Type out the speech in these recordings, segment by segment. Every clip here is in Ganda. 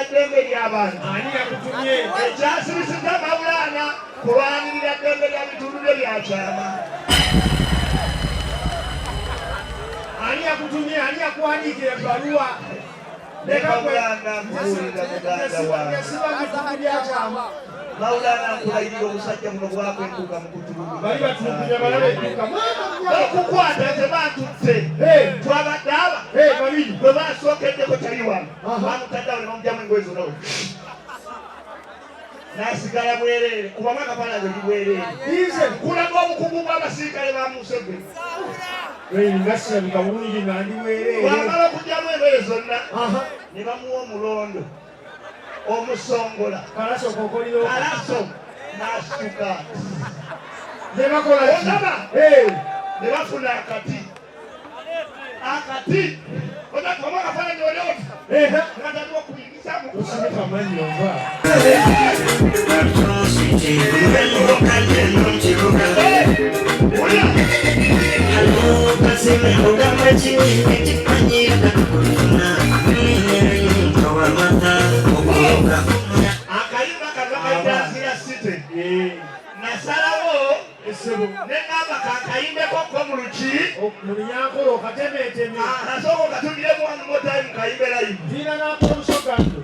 Kulwanirira ddembe ly'abantu. Ani yakutumye? Ekyasirisiza Mawulana kulwanirira ddembe lya bitundu bye byakyama. Ani yakutumye? Ani yakuwandiikira ebbaluwa? Ne Mawulana nkubuulira muganda wange. Yasiba bitundu byakyama. Mawulana nkulayirira obusajja buno bwakwentuuka mu kutulugunya. Bali batulugunya balabe edduuka. Bakukwata tebantutte. Twabadde aba Babiri. bwe basookeddeko tali wano. Aha. Bamutadde awo ne bamugyamu engoye zonna n'asigala bwereere kubamu akafaananyi oli bwereere. Nze. Nkulaga obukugu bw'abasirikale ba Museveni. Nga sirabika bulungi nga ndi bwereere. Bwamala okugyamu engoye zonna ne bamuwa omulondo omusongola. Kalaso kokoliro. Kalaso n'asituka. Ne bakola ki? Olaba ne bafuna akati akati onakubamu akafaananyi oli oti natandika okuyingizamu. Osirika mannyo nva. Akayimba kano bakayita Nzira City. Nasalawo Essebo. ne ŋŋamba kakayimbeko ko mu luki. Mu Lunyankole okatemeeteme. Nasooka okatuliremu one more time kayimbe live. Tulina n'ak'olusoga nno.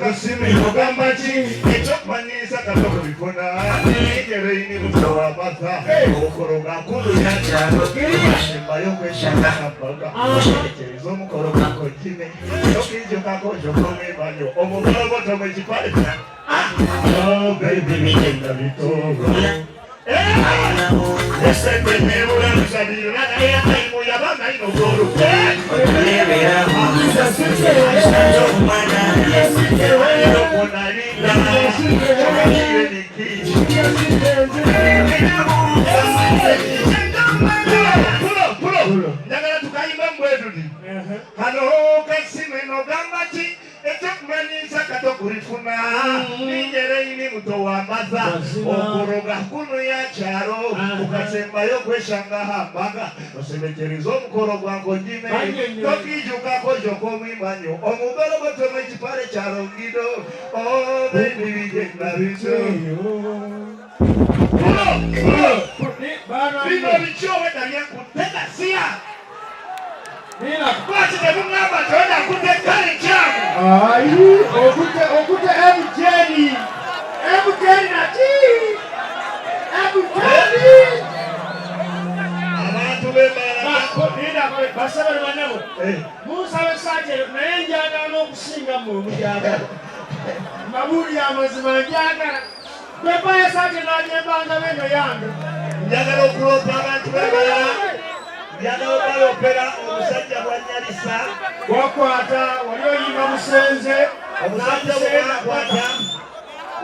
Kasimi ogamba ki ekyokumanyiisa kato kubifuna ereini mutowamata okukologa nkulu sembayo kweshakabaga ekyereza omukolo gakojime okinjokako jokomemanyo omukologoto mwekipale. Oh baby, bigenda bitoro esente nebulamusabirira airtime yabanga ino golu. Njagala tukayimba mbwetuti. Kano kasime nogamba ki ekyokumanyisa kato kulifuna ninjereini muto wambaza okoroga kuno ya kyalo ukasembayo kweshanga hambaga osemekereza omukolo gwankojime tokijukako jokomwimanyo omugologotomu ekipale kyalongido obebi bigenda bityo. Bino biki owedda byenkutega siya? Lwaki temugamba nti owedda nkutte kale kyamu? Ayi, okutte okutte MJN. MJN naki? MJN. Abantu b'Embalala. Linda, basaba ne bannabo. Munsaba essaati ero naye njagala n'okusinga mmwe mugyagala. Mbabuulira amazima njagala. Bwe essaati n'agyembanga b'eno yange. Njagala okuloopa abantu b'Embalala, njagala okaloopera omusajja bwanyalisa. Wakwata wali oyimba musenze. Omusajja bwe bwakwata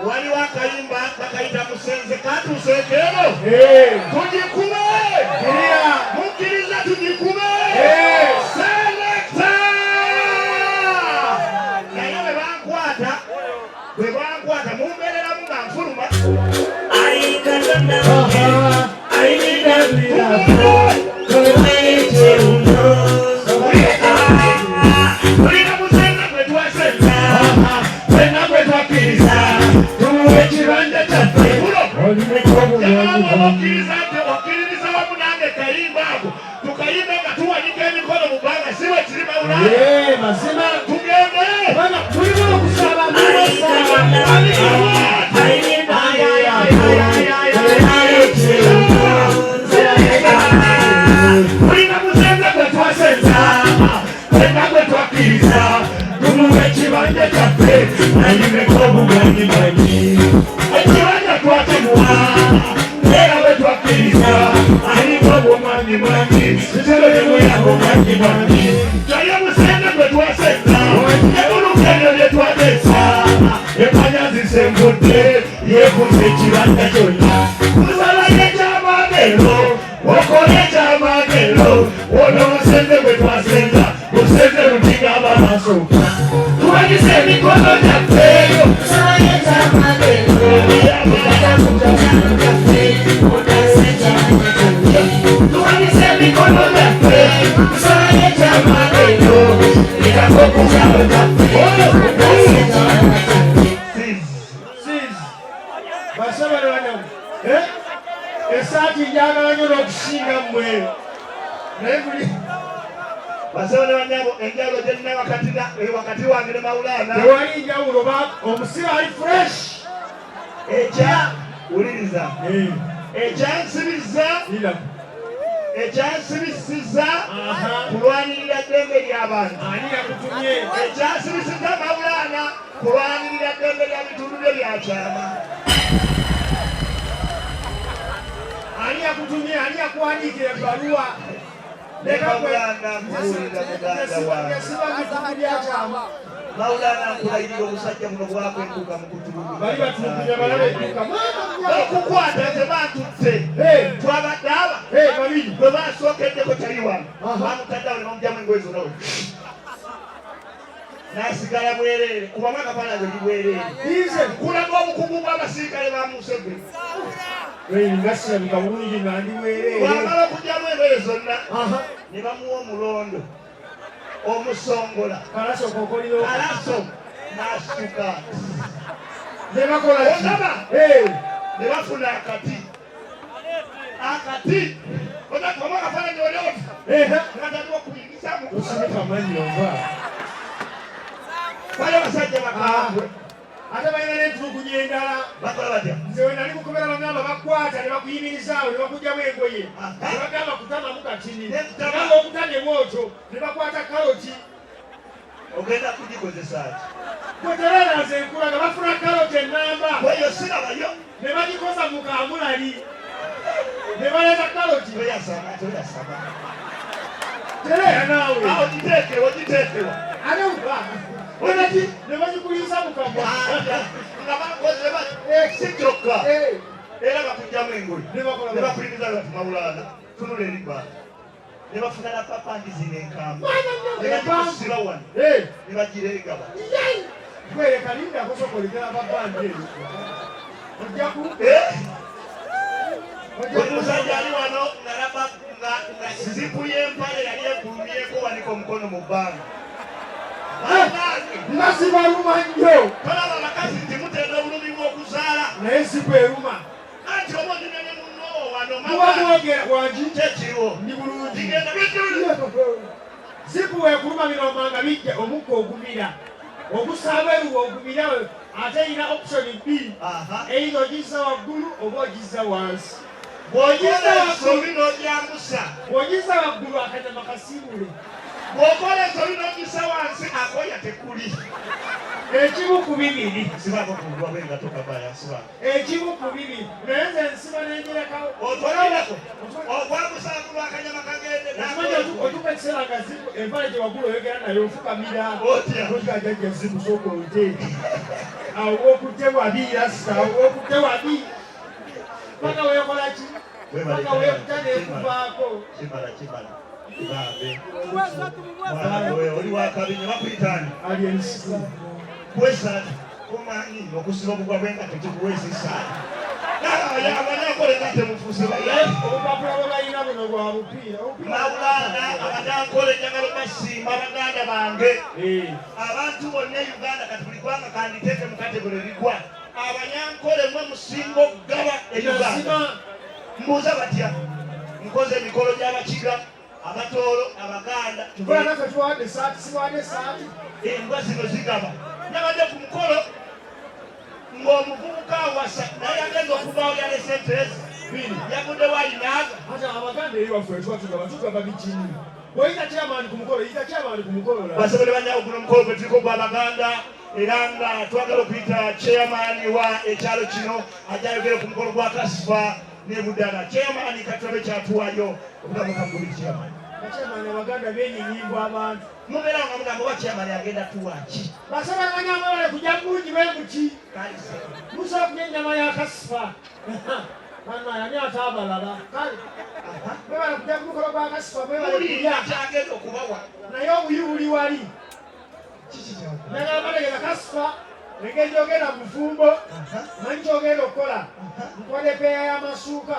waliwo akayimba bakayita musenze katuuseeko eno. Tugikube. Kiriya. Mukkiriza tugikube? Eh. Selector, naye bwe bankwata bwe bankwata mumbeereramu nga nfuluma. Aha. Tulina musenze gwe twasenza fenna gwe twakkiriza tumuwe ekibanja kyaffe. Okkiriza nti okkiririza wamu nange kayimba ako tukayimbe nga tuwanika emikono mu bbanga si bwe kiri Mawulana? Mazima. Tugende. Bana, mulimu okusaba, mulimu okusaba. Ay, ay, ay, ay, ay, ay, ay. Tulina musenze gwe twasenza fenna gwe twakkiriza tumuwe ekibanja kyaffe ayimeko obumanyimanyi ekibanja twakimuwa era bwe twakkiriza aliko obumanyimanyi nteremuya bumanyimanyi kyaye musenze gwe twasenza ebuluka ebyo bye twateesa empanya zisengudde yeekuza ekibanja kyonna tusalayo ekyamagero okole ekyamagero ono musenze gwe twasenza musenze lutigamba masooka tuwanyise emikono gyaffe. Tuwanise emikono gyaffe, tusalayo ekyamala ekyo, lekako ku kyalo kyaffe, mutaase ekyama kyaffe. Sis, basaba ne banyabo. Eh? Esaati njagala nnyo n'okusinga mmwe. Naye buli Basaba ne banyabo, enjawulo gye nnina wakati wange ne Maulana tewali njawulo, omusibe ali fresh. Ekya wuliriza, Eh, ekyansibizza lira. Ekyansibisiza kulwanirira ddembe ly'abantu. Ani yakutumye? Ekyansibisiza Maulana kulwanirira ddembe lya bitundu bye byakyama. Ani yakutumye? Ani yakuwandiikira ebbaluwa? Ne Maulana, nkubuulira muganda wange. Yasiba bitundu byakyama. Maulana, nkulayirira, obusajja buno bwakwentuuka mu kutulugunya. Bali batulugunya balabe edduka. Bakukwata, nze bantutte. Twabadde aba Babiri. bwe basookeddeko kyali wano, bamutadde awo ne bamugyamu engoye zonna, n'asigala bwereere. Kubamu akafaananyi, oli bwereere. Nze Nkulaga obukugu bw'abasirikale ba Museveni. Nga sirabika bulungi nga ndi bwereere. Bwamala okugyamu engoye zonna, ne bamuwa omulondo omusongola. Kalaso kokoliro. Kalaso n'asituka. Ne bakola ki? Ondaba? Eh. Ne bafuna akati, akati onakubamu akafaananyi, oli oti nga taliwo okuyingizamu. Osirika mannyo nva. Bali abasajja bakambwe. Ate balina n'entulugunya endala. Bakola batya? Nze we nali mukomera, bagamba bakwata ne bakuyimirizaawo ne bakugyamu engoye, ne bagamba kutamamu katini. Ne kutama. Gamba okutane bwotyo, ne bakwata kaloti. Ogenda kugikozesa ki? Gwe tereera, nze nkulaga. Bafuna kaloti enamba Bweyo sirabayo. ne bagikoza mu kamulali ne baleeta kaloti. Toyasama, toyasama. Tereera naawe. Awo giteekewa, giteekewa. Ate ne bagikuliisa mu kamwa. Nga bakoze si kyokka, era bakugyamu engoye. Ne bakola ne batya? Bakuyimiza bati, "Mawulana, tunula eri." Ne bafuna na papandi zino enkambwe ne bagikusiba wano ne bagireega bati. Gwereka, lindako, soka oligera babandi eyo ojja ku Eh? Buli musajja ali wano ngalaba nga zipu y'empale yali ekulumyeko, wanika omukono mu bbanga. Bannange, nga zibaluma nnyo. Tolaba abakazi nti mutenda obulumi bw'okuzaala? Naye zipu eruma. Anti oba onyumya ne munno wano. Muba mwogera wangi. Kyekiriwo. Ndi bulungi. Kigenda. Zipu weekuluma, bino bijja omukka ogumira ogusaabeeruwa ogumira, ate erina option bbiri: eyinza ogizza waggulu oba ogizza wansi. Bw'okola ensobi n'ogyambusa. Bw'ogizza waggulu, akanyama kasiibule. Bw'okola ensobi n'ogissa wansi, akoya tekuli. Ekimu ku bibiri. Sibaako kugwa bwengato kabaya, sibaako. Ekimu ku bibiri, naye nze nsiba nenjerekawo. Otwalirako okwambusa waggulu, akanyama kagende. Okimanyi otuuka ekiseera nga zipu empale gye waggulu oyogera naye, ofukamira. Otya? Jajja, zipu sooka oteeke awo, wokutte wabi, rasta, awo wokutte wabi, paka weekola ki, paka weekuta nekuvaako. Kimala, kimala, bambe. Mwana we, oli wakabinyo, bakuyitaani? Ali ensiku. Kuwa esaati. Kumanyi okusiba obugwa bwengato kikuweesa esaati. Abanyakola engato mufuuse bayayi. Obupapula bwe balina buno bwa bupiira. Mawulana, abanyankole njagala basiima, baganda bange. Abantu bonna e Uganda, kati buli gwanga kanditeeke mu category erigwa, abanyankole mwe musinga okugaba e Uganda. Nasima. Mbuuza batya? Nkoze emikolo gy'abakiga, abatoolo, abaganda. Kola naffe tuwadde esaati, siwadde esaati. Embwa zino zigaba. Nabadde ku mukolo ng'omuvubuka awasa, naye agenda okuvaawo yalese enteezi Biri. yagudde wayinaaga. Ate abaganda eri waffe tuba tugaba, tugaba bikini. Bw'oyita chairman ku mukolo, yita chairman ku mukolo la. Basobole banyawo, guno omukolo gwe tuliko gw'abaganda, era nga twagala okuyita chairman wa ekyalo kino ajja ayogere ku mukolo gwa Kasifa ne Budala. Chairman, katulabe kyatuwayo okugamba kaguli chairman. Chairman, abaganda benyinyibwa abantu. Mubeera nga mugamba oba chairman agenda tuwaki? Basobole banyamwe, kujja bulungi bemuki. Kalise. Musobola kulya ennyama ya Kasifa. Bano ani ate abalala? Kale mwebale kujja ku mukolo gwa Kasifa, mwebale Mulinda kulya. kyagenda okubawa. Naye obuyi buli wali. Kiki kyakuba? Nagamba tegeza Kasifa. Engeri gyogenda mu bufumbo, manyi kyogenda okukola. Nkuwadde peeya y'amasuuka.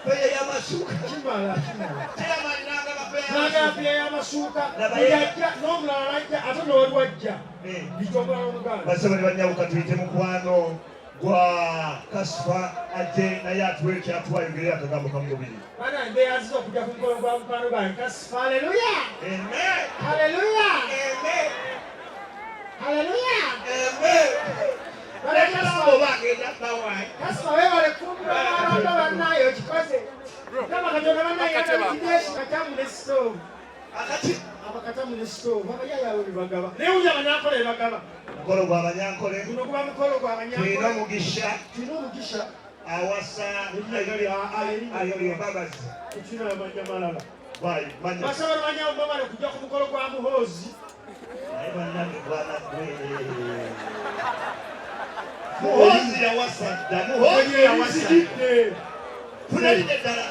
Peeya y'amasuuka. Kimala, kimala. Chairman n'agaba peeya N'agaba y'amasuuka. peeya y'amasuuka. Laba Buli ye. ajja n'omulala n'ajja ate n'owaliwo ajja. Eh. Yita omulala omuganda. Basebo ne bannyabo katuyite mukwano gwa Kasifa ajje naye atuwe kyatuwa ayogere akagambo kamu bubiri. Bana mbeyaziza okujja ku mukolo gwa mukwano gwange Kasifa. Haleluya! Amen. Haleluya! Amen. Haleluya! Amen. Bana Kasifa, Oba agenda bawayi. Kasifa weebale kufumbira abantu bannaye okikoze. Mukama Katonda bannaye yatandikidde katamu ne sitoovu. Akati Abakatamu ne sitoovu abayaayawe bebagaba. Naye wulira Abanyankole bebagaba. Mukolo gwa Banyankole. Guno guba mukolo gwa Banyankole. Tulina omugisha. Tulina omugisha. Awasa ayoli Mbabazi. Tulina amanya malala. Bye, manya. Basaba manya mbabale kujja ku mukolo gwa Muhoozi. Naye bannange gwana gwe. Muhoozi yawasa dda. Muhoozi yawasa. Tunalidde ddala.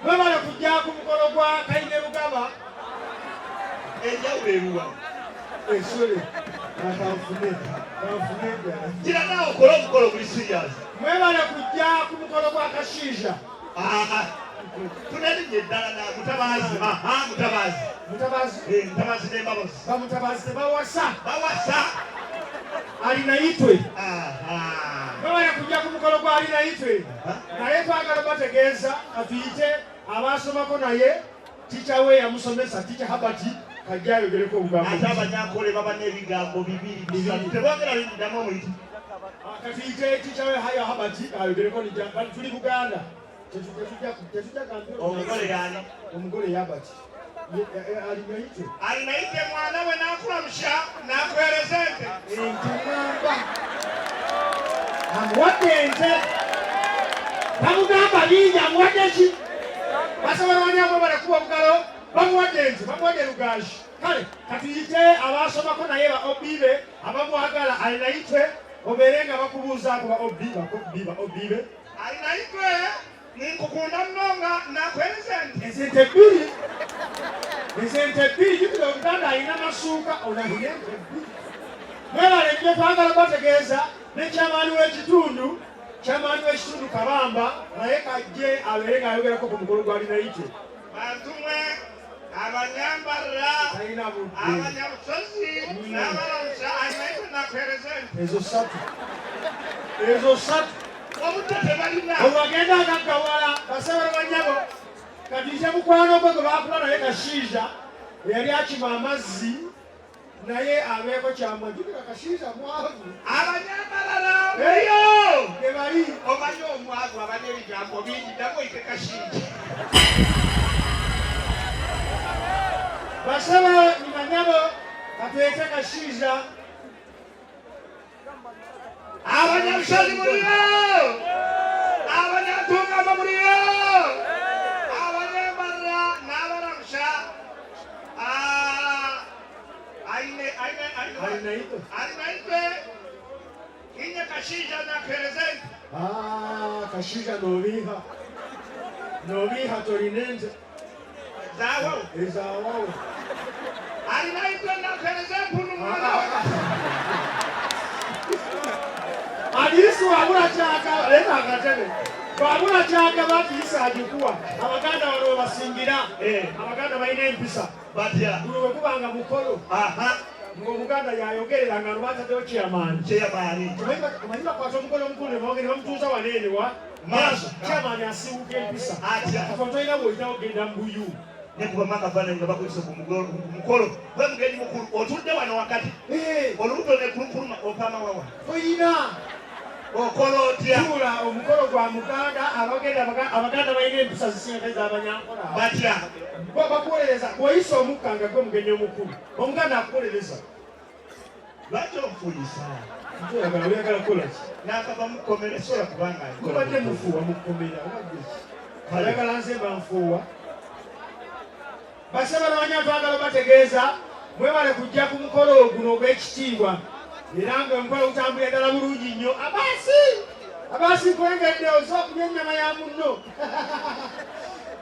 Mwebale kujja ku mukolo gwa Kainerugaba. Enjawulo eruwa? Esole. Kanfune. Kanfune ddala. Gira naawe okole omukolo guli serious. Mwebale kujja ku mukolo gwa Kashiija. Aha. Tunalidde ddala na Mutabazi. Aha, Mutabazi. Mutabazi. Mutabazi n'Embabazi. Bamutabazi tebawasa. Bawasa. Alinaitwe. Aha. Mwebale kujja ku mukolo gwa Alinaitwe. Naye twagala bategeeza atuyite abaasomako naye tica we yamusomesa tica Habati kajja ayogereko obugambo. Ate Abanyankole baba n'ebigambo bibiri bisatu. Tebogera bingi ddamu omuyite. Katuyite tica we Hayo Habati ayogereko nija tuli Buganda. Tetujja gambira. Omugole yaani? Omugole Habati. Alinaitwe. Alinaitwe mwana we n'akulamusha n'akuweereza ente. Ente namba. Amuwadde ente. Bamugamba bingi amuwadde ki? Basobola banyamwe balakuba obugalo bamuwadde ente bamuwadde lugaaji. Kale katuyite abaasomako naye ba OB be abamwagala Alinaitwe obeere nga bakubuuzaako ba OB ba OB ba OB be. Alinaitwe ninkukunda nnonga nakuweereza ente. Esente bbiri. Esente bbiri jjukira Omuganda alina masuuka ono alina ente bbiri. Mwebale nnyo twagala bategeeza ne kyamaani w'ekitundu. Kyamaani w'ekitundu Kabamba naye kajje abeere ng'ayogerako ku mukolo gwa Alinaitwe. Bantu mwe abanyambarira Talina budde. abanyabusozi n'abalamusa Alinaitwe nakuweereza ente. Ezo ssatu. Ezo ssatu. Obudde tebalina. Olwagenda agaggawala basabala bannyabo katuyite mukwano gwe gwe baakula naye Kashiija eyali akima amazzi naye abeeko kyamwa. Jjukira Kashiija mwavu. Abanyambalala Eyo! muliyo. Ge bali. Omanyi omwavu aba n'ebigambo bingi ddamu oyite Kashiija. Basaba ni banyabo katuyite Kashiija. Abanyabusozi muliyo. Abanyantungamo muliyo. Abanyambalala n'abalamusa. Alinaitwe. Alinaitwe. Inye Kashiija nakuheereza ente. Kashiija n'obiiha. N'obiiha tolina ente. Zaawawo. Ezaawawo. Alinaitwe nakuheereza empunu mwana we. Aliisi wabula kyagaba, leeta akatebe. Wabula kyagaba atiisi agikuwa. Abaganda wano we basingira. Abaganda balina empisa. Batya? Guno bwe gubanga mukolo. Aha. Ng'Omuganda yayogerera nga lwataddewo chairman. Chairman. Omanyi bakwata omukolo omukulu ne bawogera ne bamutuuza wano eno wa? Maaso. Chairman asiwuka empisa. Atya? Kati tolina bw'oyitawo kugenda mu buyu. Ne kuba maka faananyi nga bakuyise ku mukolo. Gwe mugenyi mukulu otudde wano wakati. Olubuto ne kulukuluma opama wawa. Toyina. Okola otya? Tuula omukolo gwa Muganda, Abaganda balina empisa zisinga ez'Abanyankole. Batya? Bo bakuwolereza, bw'oyisa omukka nga gwe mugenyi omukulu, Omuganda akuwolereza. Lwaki onfuuyisa? Oyagala, oyagala kukola ki? Naakava mu kkomera, sobola kubanga nkola. Obadde mufuuwa mu kkomera, obadde ki? Oyagala nze mba nfuuwa? Basaba banya twagala bategeeza mwebale kujja ku mukolo guno ogw'ekitiibwa era nga omukolo gutambulira ddala bulungi nnyo. Abaasi! Abaasi nkwengedde osobola okulya ennyama ya munno.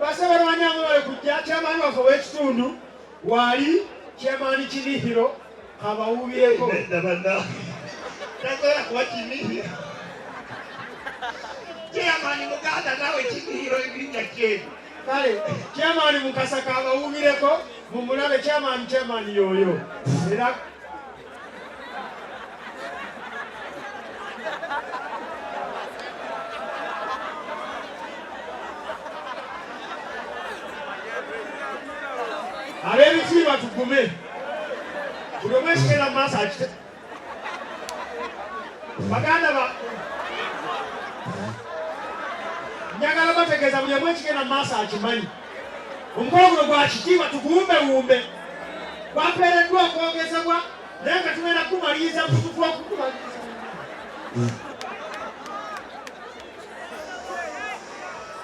Basaba banya mwebale kujja. Chairman waffe ow'ekitundu waali, Chairman Kinihiro. Kabawubyeko. Nedda banna. Tasobola kuba kimihiro. Chairman Muganda naawe kimihiro ebinnya kyebyo. Kale chairman Mukasa kabawubireko mumulabe chairman chairman yoyo. Era ab'ebitiibwa tugume buli omu ekigenda mu maaso akite baganda ba njagala bategeeza buli omu ekigenda mu maaso akimanyi omukolo guno gwa kitiibwa tuguwumbewumbe gwampeereddwa okwongezebwa naye nga tugenda kumaliriza kutufu okukumaliriza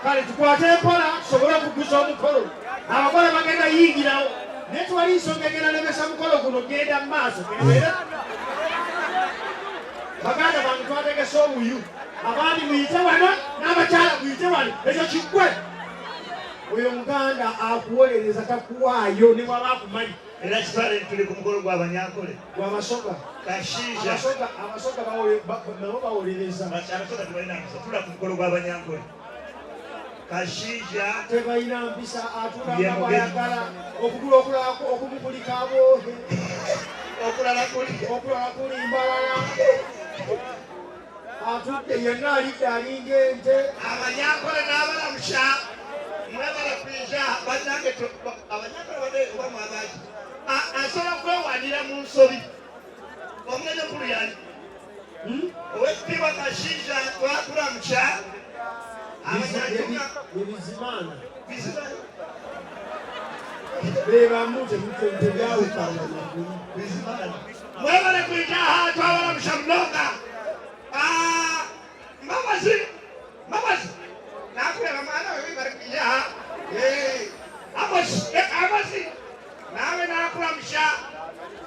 kale tukwate mpola tusobole okuguza omukolo abagole bagenda yingirawo naye tewali nsonga egenda lemesa mukolo guno genda mu maaso ebeere baganda bange twategese obuyu abaami muyite wano n'abakyala muyite wano ekyo kiggwe oyo muganda akuwolereza takuwaayo ne bwaba akumanyi Era kitwale nti tuli ku mukolo gw'Abanyankole. Gw'Abasoga. Kashiija. Abasoga, Abasoga nabo bawolereza. Abasoga tebalina mpisa. Tula ku mukolo gw'Abanyankole. Kashiija. Tebalina mpisa, atuula nga bw'ayagala, okugulu okulala okumu kuli Kaboohe. Okulala kuli. Okulala kuli Mbarara. Atudde yenna alidde alinga ente. Abanyankole n'abalamusha mwebale kwija bannange abanyankole bade oba mwabaki asobola okwewanira mu nsobi omugezi omukulu yani hmm? Owekitiibwa Kashiija twakulamukya Bizimaana bebamu tebyawukana. Mwebale kwija twabalamusha munonga. Ah, Mbabazi, Mbabazi, nakulaba mwana we bari kwija. Eh, Amosi, eh, Amosi, nawe nakulamusha.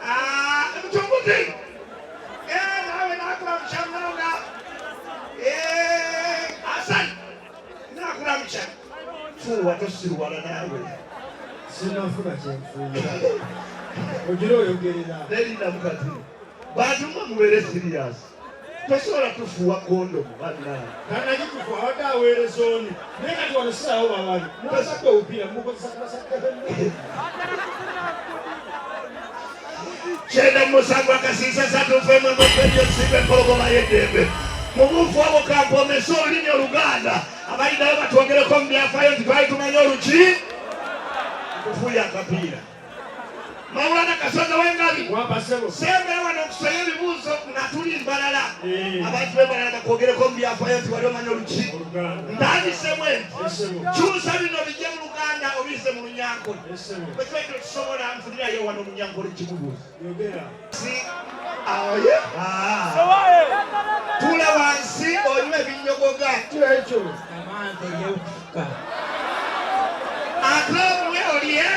Ah, Mchunguzi, eh, nawe nakulamusha munonga. Eh, Hassan, nakulamusha. Fuwa tosiruwala naawe. Sinafuna kyenfuuya. Ogira oyogerera. Nerinda mukati. Bantu mwe mubeere serious. Tosobola tufuuwa kondomu bannange. Tanagitufu abadde aweereza oni naye kati wano sirawo babali mwasadde obupiira mubukozesa kubasajja. 97 akasiisa satu fm mwepejo sibe empologoma y'eddembe mu buufu obwo kampomesa olulimi oluganda abalinayo batwongereko mu byafaayo nti twali tumanyi oluki nkufuuya akapiira Maulana Kasozi w'Engabi sembera wano okusoya ebibuuzo nga tuli Mbarara eh. Abantu b'Embarara bakwogereko mu byafaayo nti wali omanyi oluki ntandisemu enti kyusa bino bijje mu Luganda obiyise mu Lunyankole bwe kiba kino tusobola nfunirayo wano Omunyankole kimubuuza ah. Tuula wansi onywa ebinyogoga ate omuwe olye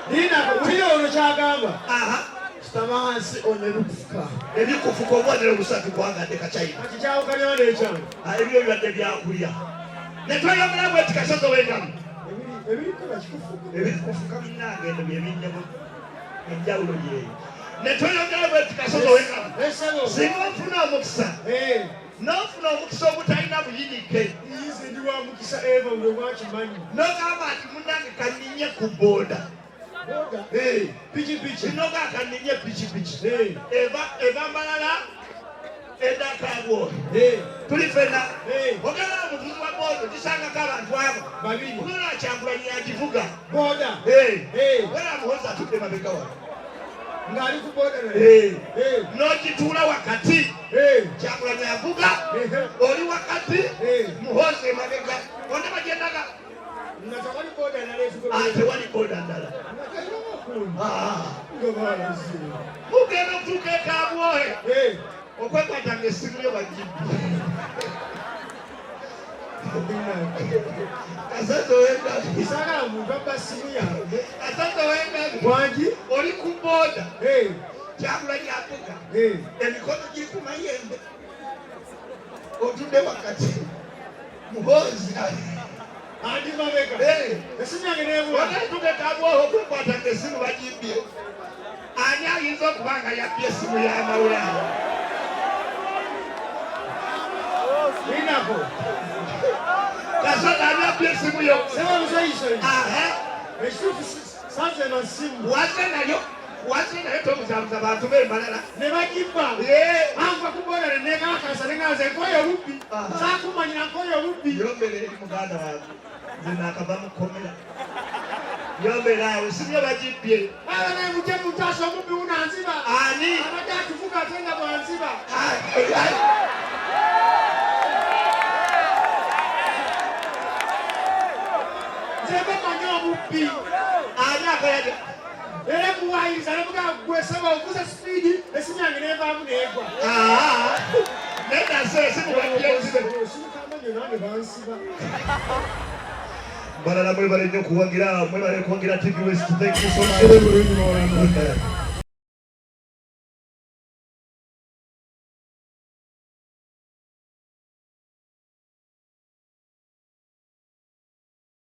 Nina wulira ono kyagamba. Sitama wansi onywe ebikufuka. Ebikufuka obubonero busatu kwagadde kachina. Kati kyawukanya n'ekyange. Ah, ebyo bibadde byakulya. Ne tweyongera bwe ti kasozi ow'engabi. Ebirikola kikufuka. Ebikufuka munnange eno bye binyogo enjawulo yeeyo. Ne tweyongera bwe ti kasozi ow'engabi. Singa ofuna omukisa. N'ofuna omukisa ogutalina buyinike. Nze ndi wa mukisa Eva buli omu akimanyi. N'ogamba nti munnange kanninye ku booda. Booda? Eh. Pikipiki. N'ogamba kanninye pikipiki. Eh. Eva eva Mbarara edda Kabwohe. Eh. Tuli ffenna. Ogenda omuvuzi wa booda ogisangako abantu abo. Babiri. Ogenda Kyagulanyi agivuga. Booda. Ogenda Muhoozi atudde mabega wano. Ng'ali ku booda naye. N'ogituula wakati. Kyagulanyi avuga. Oli wakati. Muhoozi emabega. Ondaba gye ndaga. Nga tewali booda ndala etugoberera. Ah, tewali booda ndala. Nga terina makundi. Ah. Nga balaze. Mugenda okutuuka e Kabwohe. Okwekwata ng'essimu yo bagibbi. Kasozi ow'engabi. Saagala muntu abba ssimu yange. Kasozi ow'engabi. Wangi? Oli ku booda. Kyagulanyi avuga. Emikono giri ku mayembe. Otudde wakati. Muhoozi. Andi mabega. Essimu yange n'ebula. Wagenda tuuka e Kabwohe okwekwata ng'essimu bagibbye. Ani ayinza okuba nga yabbye essimu ya Mawula? Linako. Kasozi ani abbye essimu yo? Sema muzeeyi. Aha. Ekituufu saze na ssimu. Waze nayo. Waze nayo tobuzabuza bantu b'embalala. Ne bagibba. Anva ku boda ne neekalakaasa ne nga nze nkoye obubbi. Saakumanyira nkoye obubbi. Yombere eri muganda wange. Nze naakava mu kkomera. Yombere awo essimu yo bagibbye. Baba naye mujje muntaasa omubbi wuno anziba. Ani? Abadde atuvuga ate nga bw'anziba. Nze mba mmanyi omubbi. Ani akola Era muwaayiriza ne mugamba ggwe ssebo ovuze sipiidi essimu yange n'evaamu n'egwa. Nedda ssebo essimu bagibbye nzibe. Osirika amanyo nange bansiba. Mbalala mwebale nnyo kuwagira, mwebale kuwagira TV West. Thank you so much.